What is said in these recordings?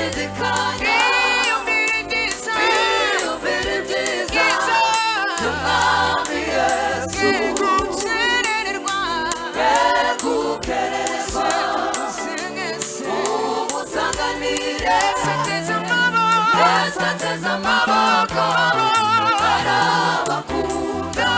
Sinshidikanya. Iyumvire ibyiza by'Umwami Yesu. Gukererwa, umusanganire. Yesu ateze amaboko, arabakunda.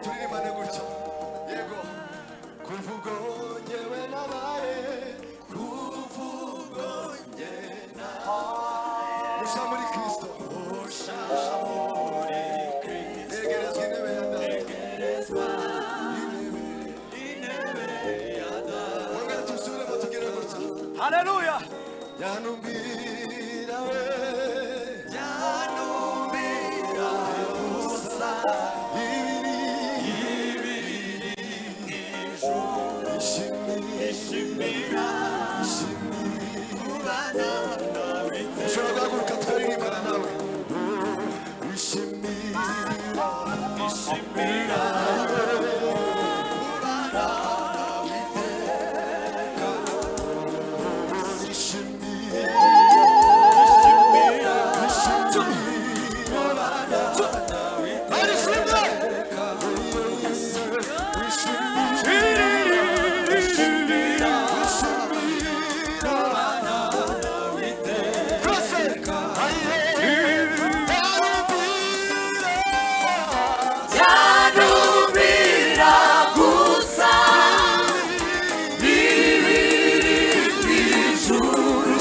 Turirimbane gutya. Yego. Kuva ubwo njyewe nabaye, kuva ubwo njye nabaye musha muri Kristo, musha muri Kristo, negerezwa intebe ya Data, negerezwa intebe ya Data. Mwongere tusubiremo tugire gutya. Haleluya. Yanumbira we, yanumbira gusa ibiri ijuru, ishimira, ishimira kubana nawe. Ushobora guhaguruka tukaririmbana nawe. Ishimira, ishimira kubana nawe iteka. Ishimira, ishimira, ishimira kubana nawe iteka. Ishimira, ishimira, kubana nawe iteka. Yanumira gusa ibiri ijuru,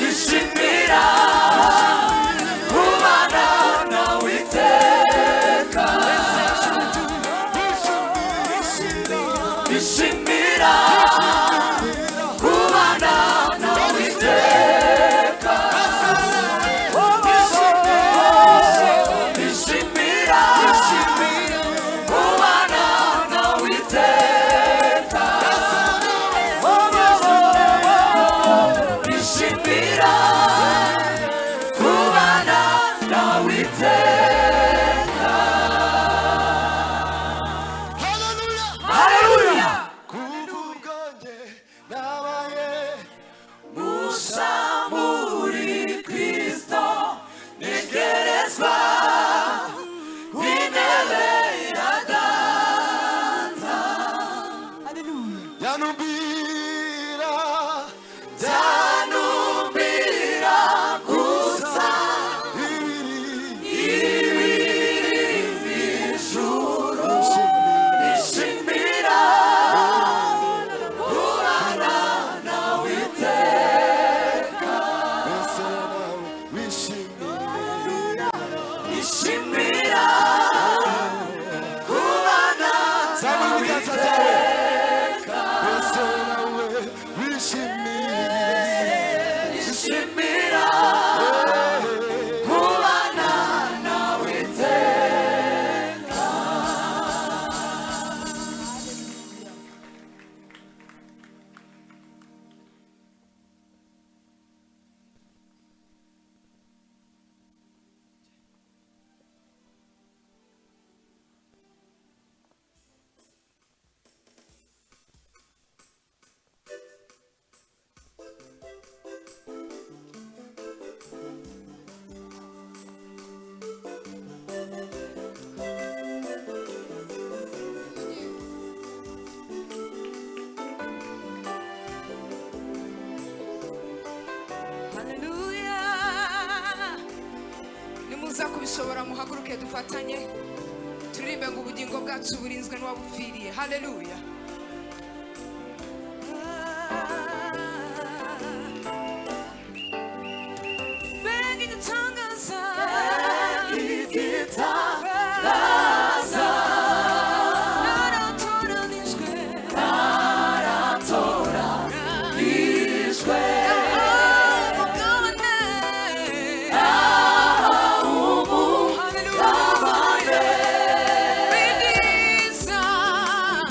ishimira kubana nawe iteka, ishimira kubana nawe iteka, ishimira kubana nawe iteka, ishimira kubana nawe iteka. Hallelujah. Haleluya. Kuva ubwo njye nabaye Musha muri Kristo, negerezwa intebe ya Data. Yanumbira, Yanumbira gusa ibiri ijuru, ishimira kubana nawe iteka, mbese nawe wishimira, ishimira kubana zamura ibiganza byawe, mbese nawe wishimira, ishimira kubana nawe iteka. Haleluya. Nimuza kubishobora muhaguruke dufatanye turirimbe ngo ubugingo bwacu burinzwe n'uwabupfiriye. Haleluya. Mbega igitangaza, Igitangaza, naratoranijwe, naratoranijwe, umugabane, umugabane w'ibyiza,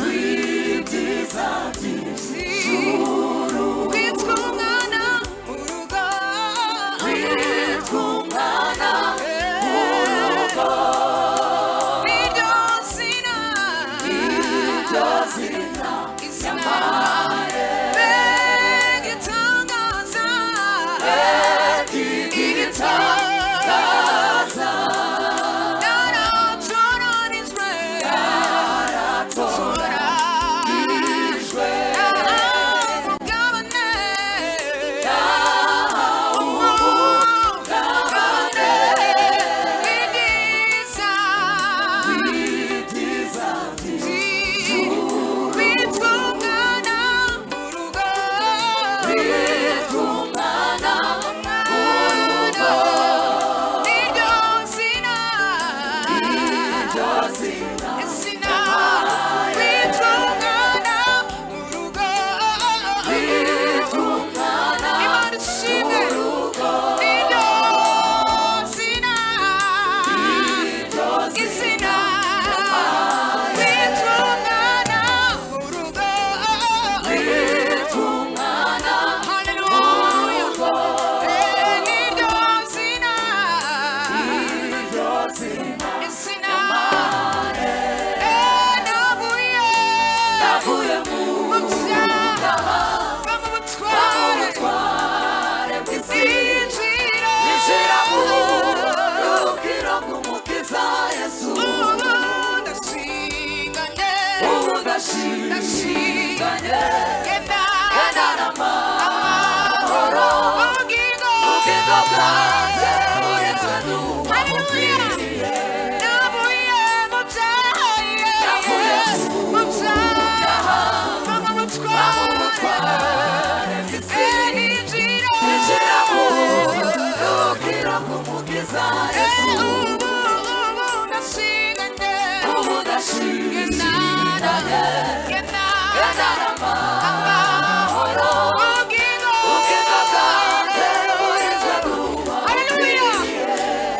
w'ibyiza by'ijuru, kwitwa umwana mu rugo, witwa umwana mu rugo, niryo zina, iryo zina izina mbega igitangaza, igitangaza, naratoranijwe, naratoranijwe, umugabane, umugabane w'ibyiza, w'ibyiza Ndashinganye, gendana amahoro. Ubugingo. Ubugingo bwanjye burinzwe n'uwabupfiriye. Navuye mu byaha. Navuye mu byaha. Va mu butware. Bamutware bw'isi. Ninjira. Ninjira mu buruhukiro bw'Umukiza Yesu. Ubu ubu ndashinganye. Ubu ndashinganye, gendana gendana amahoro. Ubugingo. Ubugingo bwanjye burinzwe Haleluya. n'uwabupfiriye.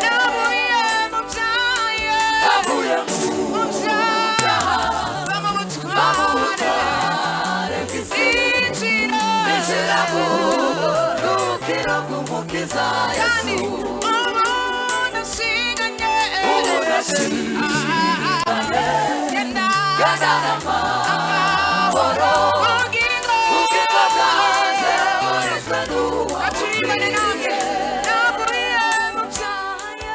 Navuye mu byaha. Navuye Mu mu byaha. byaha. Va mu butware. Bamutware bw'isi. Ninjira. Ninjira mu buruhukiro bw'Umukiza Kandi Yesu. ubu ndashinganye. Ubu ndashinganye, Gendana gendana amahoro. Ubugingo. Ubugingo bwanjye burinzwe Aturimbane nanjye. n'uwabupfiriye. Navuye mu byaha.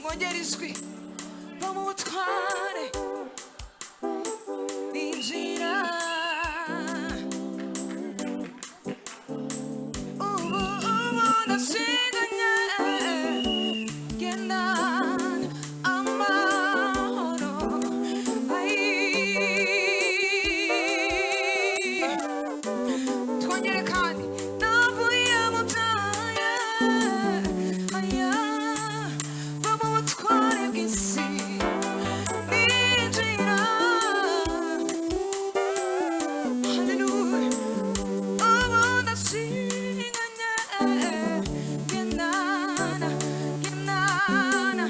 Mwongere ijwi. Va mu butware. Ninjira. Ubu ubu ndashinganye. Gendana amahoro. Ay. Twongere kandi. Navuye mu byaha. Aya. Va mu butware bw'isi. Ninjira. Hallelujah. Ubu ndashinganye. Gendana, gendana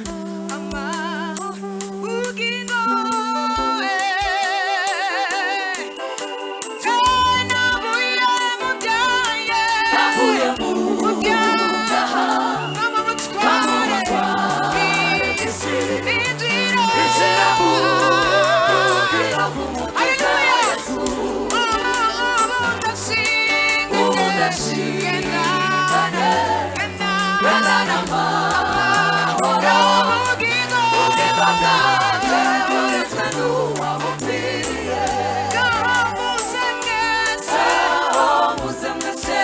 amahoro. Ubugingo, Navuye mu byaha. Navuye mu Mu byaha. byaha. Va mu butware bw'isi. Ninjira. Ninjira mu buruhukiro bw'Umukiza Hallelujah. Yesu. Ubu ubu ndashinganye. Ubu ndashinganye, Gendana, gendana amahoro. Ubugingo. Ubugingo bwanjye burinzwe n'uwabupfiriye. Ngaho muze mwese. Aho muze mwese,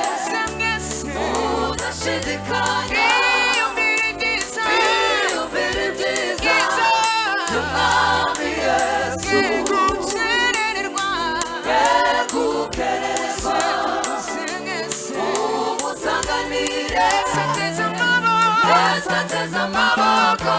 Muze mwese. mudashidikanya. Iyumvire ibyiza. Iyumvire ibyiza Byiza. by'Umwami Yesu. Gukerererwa. Gukererwa. Muze mwese. Umusanganire. Yesu ateze amaboko. Yesu ateze amaboko,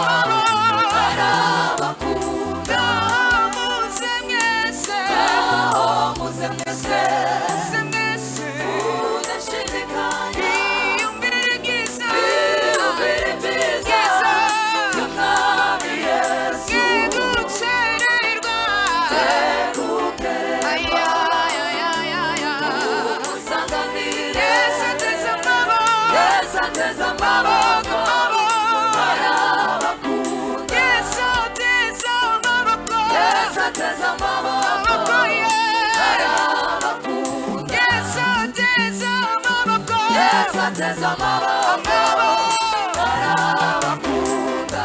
arabakunda. Ngaho muze mwese. Aho muze mwese, Muze mwese. mudashidikanya. Iyumvire ibyiza. Iyumvire ibyiza Byiza. by'Umwami Yesu. Gukerererwa. Gukererwa. Ay, ay, ay, ay, ay, ay. Umusanganire. Yesu ateze amaboko. Yesu ateze amaboko, Amaboko. arabakunda. Yesu ateze amaboko. Yesu ateze amaboko, Amaboko ye. arabakunda. Yesu ateze amaboko. Yesu ateze amaboko, Amaboko. arabakunda.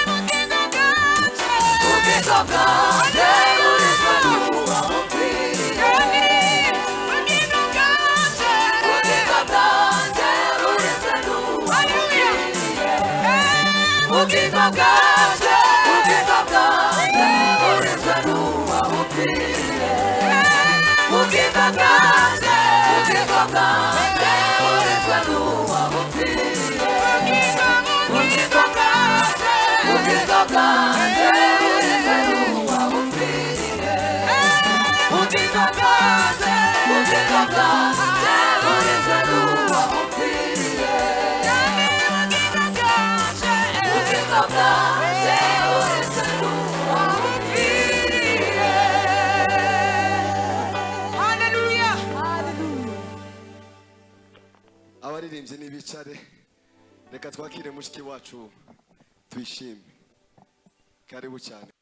Ubugingo bwanjye. Ubugingo bwanjye burinzwe n'uwabupfiriye. Kandi ubugingo bwanjye. Ubugingo bwanjye burinzwe n'uwabupfiriye. Ubugingo bwanjye, ubugingo bwanjye burinzwe n'uwabupfiriye. Ubugingo bwanjye, ubugingo bwanjye burinzwe n'uwabupfiriye. Ubugingo, Ubugingo bwanjye, ubugingo bwanjye burinzwe n'uwabupfiriye. Ubugingo bwanjye, ubugingo bwanjye burinzwe n'uwabupfiriye. Kandi ubugingo bwanjye. Ubugingo bwanjye burinzwe n'uwabupfiriye. Hallelujah. Abaririmbyi nibicare, reka twakire mushiki wacu twishime. Karibu cyane.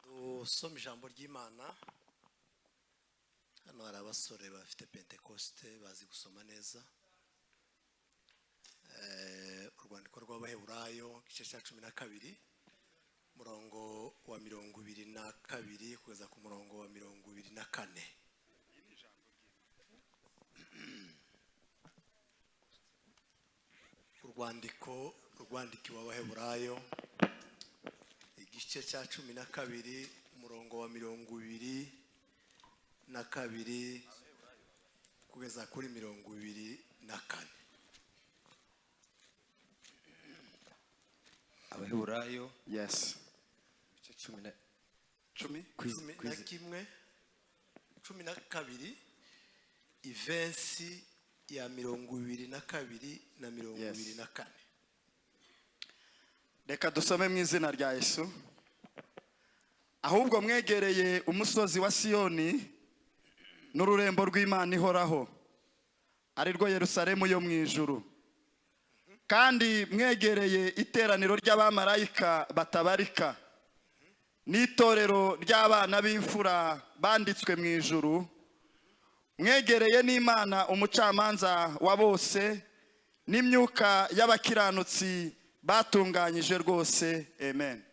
Dusome ijambo ry'Imana. Hano hari abasore bafite Pentekoste, bazi gusoma neza. Urwandiko rw'Abaheburayo, igice cya 12, murongo wa 22 kugeza ku murongo wa 24. Urwandiko rwandikiwe Abaheburayo, igice cya 12, umurongo wa 22 kugeza kuri 24. Abaheburayo. Yes. Ibice cumi na 10. 11, 12, ivensi ya 22 na 24. Reka dusome mu izina rya Yesu. Ahubwo mwegereye umusozi wa Siyoni n'ururembo rw'Imana ihoraho, ari rwo Yerusalemu yo mu ijuru, kandi mwegereye iteraniro ry'abamarayika batabarika n'itorero ry'abana b'imfura banditswe mu ijuru, mwegereye n'Imana umucamanza wa bose n'imyuka y'abakiranutsi batunganyije rwose. Amen.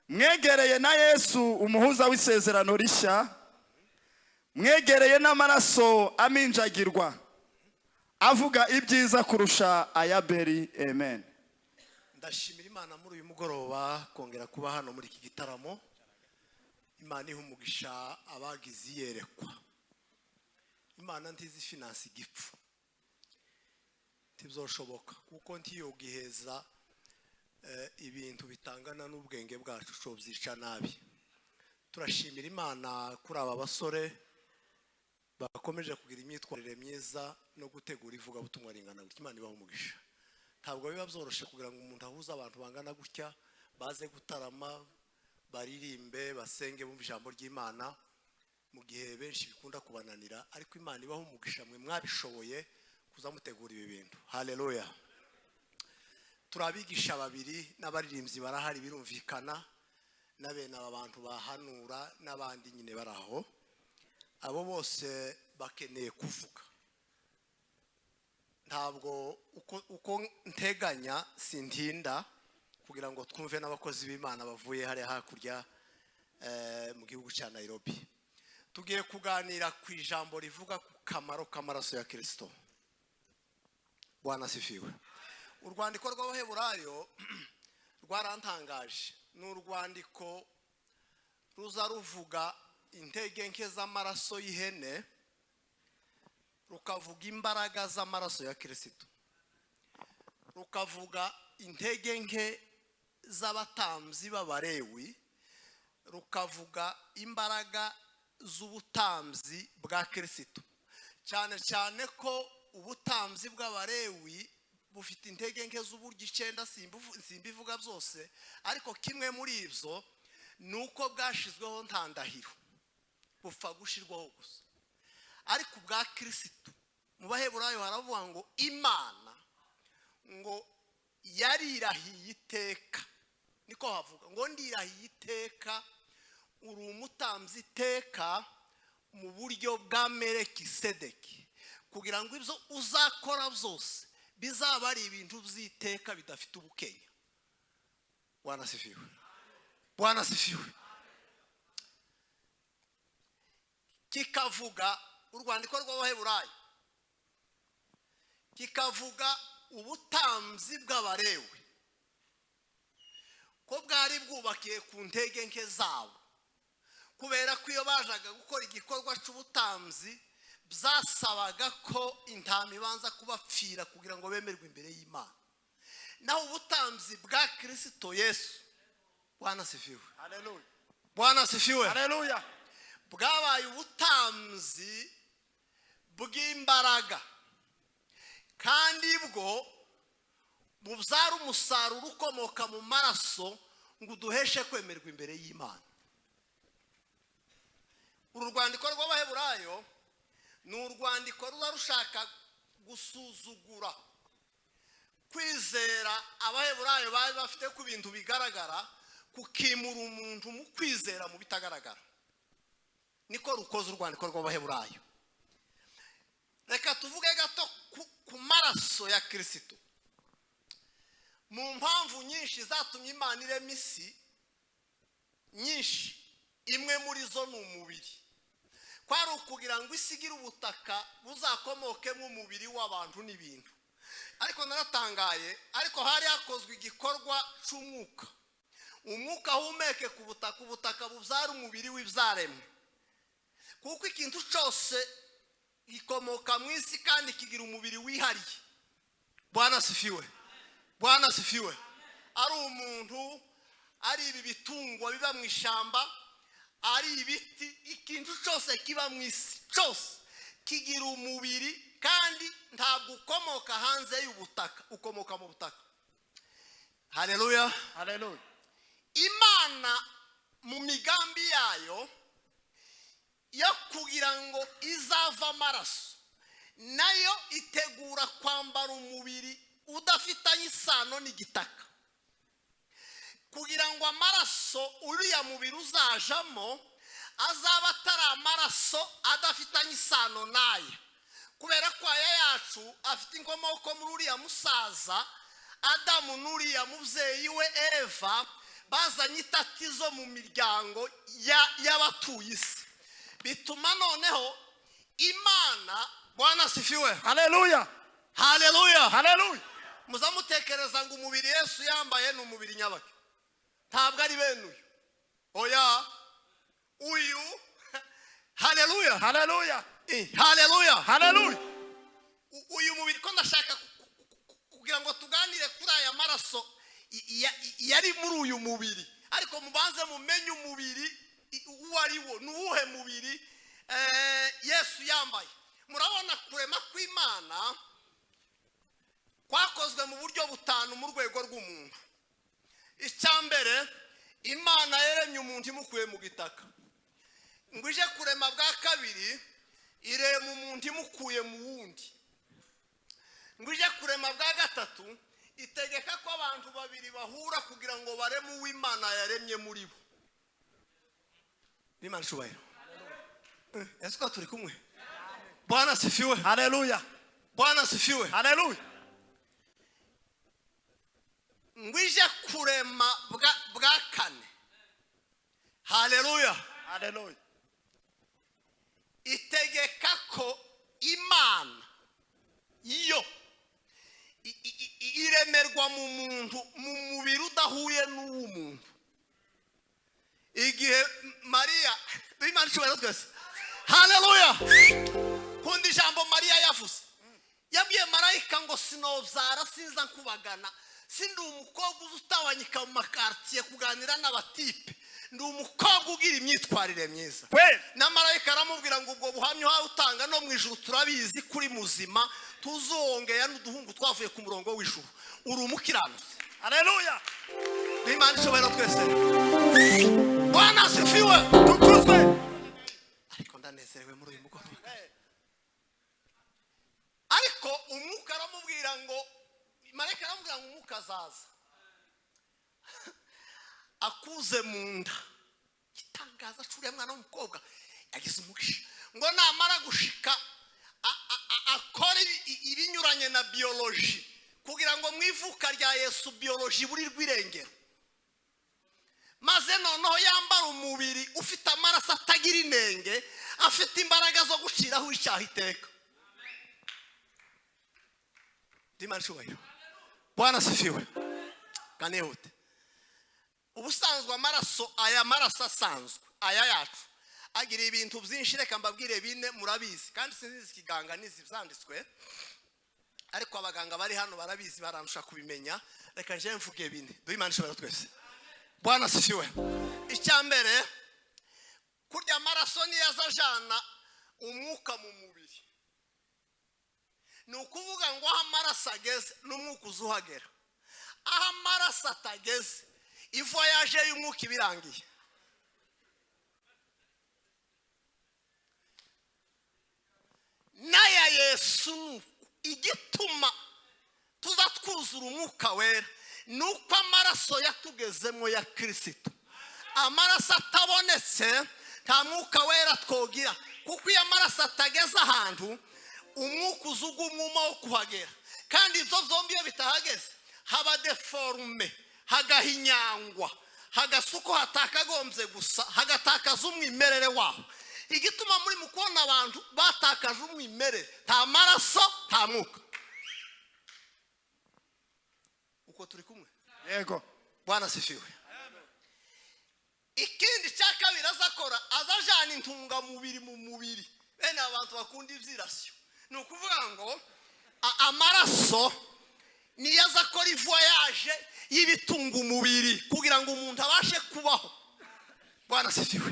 Mwegereye na Yesu umuhuza w'isezerano rishya, mwegereye n'amaraso aminjagirwa avuga ibyiza kurusha aya Abeli. Amen. Ndashimira Imana muri uyu mugoroba kongera kuba hano muri iki gitaramo. Imana iha umugisha abagize iyerekwa. Imana ntizi finance igipfu, ntibzoshoboka, kuko ntiyogiheza ibintu bitangana n'ubwenge bwacu, byica nabi. Turashimira Imana kuri aba basore bakomeje kugira imyitwarire myiza no gutegura ivugabutumwa ringana gutya. Imana ibaha umugisha. Ntabwo biba byoroshye kugira ngo umuntu ahuze abantu bangana gutya, baze gutarama, baririmbe, basenge, bumve ijambo ry'Imana, mu gihe benshi bikunda kubananira. Ariko Imana ibaha umugisha mwe mwabishoboye kuza mutegura ibi bintu. Haleluya! Turabigisha babiri n'abaririmbyi barahari, birumvikana, na bene aba bantu bahanura n'abandi nyine bari aho. Abo bose bakeneye kuvuga. Ntabwo uko nteganya, sintinda kugira ngo twumve n'abakozi b'Imana bavuye hariya hakurya mu gihugu cya Nairobi. Tugiye kuganira ku ijambo rivuga ku kamaro k'amaraso ya Kirisito. Bwana asifiwe. Urwandiko rw'Abaheburayo rwarantangaje. Ni urwandiko ruza ruvuga intege nke z'amaraso y'ihene, rukavuga imbaraga z'amaraso ya Kirisito, rukavuga intege nke z'abatambyi b'Abarewi, rukavuga imbaraga z'ubutambyi bwa Kirisito, cyane cyane ko ubutambyi bw'Abarewi bufite intege nke z'uburyo icyenda. Simbivuga byose, ariko kimwe muri ibyo ni uko bwashizweho nta ndahiro, bupfa gushyirwaho gusa. Ariko ubwa Kirisito, mu Baheburayo haravuga ngo Imana ngo yarirahiye iteka, niko havuga ngo ndirahiye iteka, uri umutambyi iteka mu buryo bwa Melekisedeki, kugira ngo ibyo uzakora byose bizaba ari ibintu by'iteka bidafite ubukenya. Bwana asifiwe! Bwana asifiwe! Kikavuga urwandiko rw'Abaheburayo, kikavuga ubutambyi bw'Abarewi ko bwari bwubakiye ku ntege nke zabo, kubera ko iyo bajaga gukora igikorwa cy'ubutambyi byasabaga ko intama ibanza kubapfira kugira ngo bemerwe imbere y'Imana. Naho ubutambyi bwa Kirisito Yesu, Bwana asifiwe! Bwana asifiwe! Haleluya. Bwabaye ubutambyi bw'imbaraga, kandi bwo bubyara umusaruro ukomoka mu maraso ngo uduheshe kwemerwa imbere y'Imana. Uru rwandiko rw'Abaheburayo ni urwandiko ruba rushaka gusuzugura kwizera Abaheburayo bari bafite ku bintu bigaragara, kukimura umuntu mu kwizera mu bitagaragara. Niko rukoze urwandiko rw'Abaheburayo. Reka tuvuge gato. Ku maraso ya Kirisito. Mu mpamvu nyinshi zatumye Imana irema isi nyinshi, imwe muri zo ni umubiri. Kwari ukugira ngo isi igire ubutaka buzakomokemo umubiri w'abantu n'ibintu. Ariko naratangaye, ariko hari hakozwe igikorwa cy'umwuka. Umwuka ahumeke ku butaka, ubutaka bubyara umubiri w'ibyaremwe, kuko ikintu cyose gikomoka mu isi kandi kigira umubiri wihariye. Bwana asifiwe, Bwana asifiwe. Ari umuntu, ari ibi bitungwa biba mu ishyamba, ari ibiti, ikintu cyose kiba mu isi cyose kigira umubiri, kandi ntabwo ukomoka hanze y'ubutaka, ukomoka mu butaka. Haleluya! Haleluya. Imana mu migambi yayo yo kugira ngo izava amaraso, nayo itegura kwambara umubiri udafitanye isano n'igitaka, kugira ngo amaraso uriya mubiri uzajamo azaba atari amaraso adafitanye isano n'aya, kubera ko aya yacu afite inkomoko muri uriya musaza Adamu n'uriya mubyeyi we Eva, bazanye itatizo mu miryango y'abatuye isi. Bituma noneho Imana, Bwana asifiwe. Haleluya. Haleluya. Haleluya. Muzamutekereza ngo umubiri Yesu yambaye ni umubiri nyabaki? Ntabwo ari bene uyu, oya, uyu. Haleluya! Haleluya. Haleluya! Haleluya. Uyu mubiri ko ndashaka kugira ngo tuganire kuri aya maraso yari muri uyu mubiri, ariko mubanze mumenye umubiri uwo ari wo. Ni uwuhe mubiri Yesu yambaye? Murabona, kurema kw'Imana kwakozwe mu buryo butanu mu rwego rw'umuntu. Icya mbere, Imana yaremye umuntu imukuye mu gitaka. Ngo ije kurema bwa kabiri, irema umuntu imukuye mu wundi. Ngo ije kurema bwa gatatu, itegeka ko abantu babiri bahura kugira ngo bareme uw'Imana yaremye muri bo. Imana ishubahiro. Ese ko turi kumwe? Bwana asifiwe. Haleluya. Bwana asifiwe. Haleluya. Ngo ije kurema bwa kane, haleluya, Haleluya. itegeka ko Imana yo iremerwa mu muntu mu mubiri udahuye n'uw'umuntu. Igihe Mariya, Imana ishobora twese, haleluya. Kunda ijambo Mariya yavuze. Yabwiye marayika ngo: "Sinobyara, sinza nkubagana, sindi umukobwa uza utabanyika mu makartiye kuganira n'abatipe, ndi umukobwa ugira imyitwarire myiza." Kweli. Na marayika aramubwira ngo: "Ubwo buhamya uhawe utanga, no mu ijuru turabizi kuri muzima, tuzongera n'uduhungu twavuye ku murongo w'ijuru, uri umukiranutsi." Haleluya. Imana ishobora twese. Bwana asifiwe. Tukuzwe. Ariko ndanezerewe muri uyu mugoroba. Ariko umwuka aramubwira ngo, marayika aramubwira ngo: "Umwuka azaza akuze mu nda." Igitangaza cy'uriya mwana w'umukobwa yagize umugisha, ngo namara gushika akore ibinyuranye na biyoloji, kugira ngo mu ivuka rya Yesu biyoloji burirwe irengero, maze noneho yambara umubiri ufite amaraso atagira inenge, afite imbaraga zo guciraho icyaha iteka. Imana icyubahiro. Bwana asifiwe. Kanihute. Ubusanzwe amaraso, aya maraso asanzwe aya yacu, agira ibintu byinshi. Reka mbabwire bine murabizi, kandi sinzi ikiganga n'izi byanditswe, ariko abaganga bari hano barabizi, barandusha kubimenya. Reka nje mvuge bine. Duhe Imana ishobora twese. Bwana asifiwe. Icya mbere, kurya amaraso niyo aza ajana umwuka mu mubiri. Ni ukuvuga ngo aho amaraso ageze n'umwuka uza uhagera. Aho amaraso atageze, ivoyage y'umwuka iba irangiye. N'aya Yesu ni uko. Igituma tuza twuzura Umwuka Wera ni uko amaraso yatugezemo ya Kirisito. Amaraso atabonetse, nta Mwuka Wera twogira, kuko iyo amaraso atageze ahantu Umwuka uzuga umwuma wo kuhagera. Kandi ibyo byombi iyo bitahageze, haba déformé, hagahinyangwa, hagasa uko hatakagombye gusa, hagatakaza umwimerere waho. Igituma muri mu kubona abantu batakaje umwimerere, nta maraso, nta mwuka. Uko turi kumwe? Yego. Bwana asifiwe. Ikindi cya kabiri azakora, azajana intungamubiri mu mubiri. Bene abantu bakunda ibyirasiyo, ni ukuvuga ngo amaraso niyo aza akora ivoyage y'ibitunga umubiri kugira ngo umuntu abashe kubaho. Bwana asifiwe.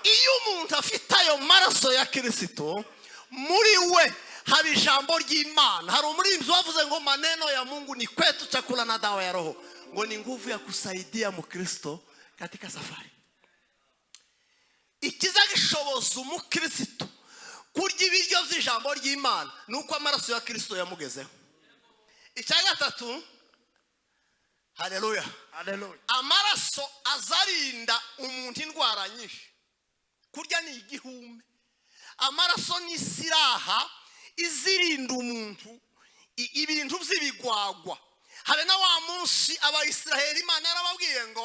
Iyo umuntu afite ayo maraso ya Kirisito muri we, haba ijambo ry'Imana. Hari umuririmbyi wavuze ngo: "Maneno ya Mungu ni kwetu chakula na dawa ya roho", ngo ni nguvu ya kusaidia mukristo katika safari. Ikiza gishoboza umukristo kurya ibiryo by'ijambo ry'Imana ni uko amaraso ya Kirisito yamugezeho. Icya gatatu, haleluya! Haleluya. Amaraso azarinda umuntu indwara nyinshi. Kurya ni igihume. Amaraso ni isiraha izirinda umuntu ibintu by'ibigwagwa. Habe na wa munsi Abayisiraheli, Imana yarababwiye ngo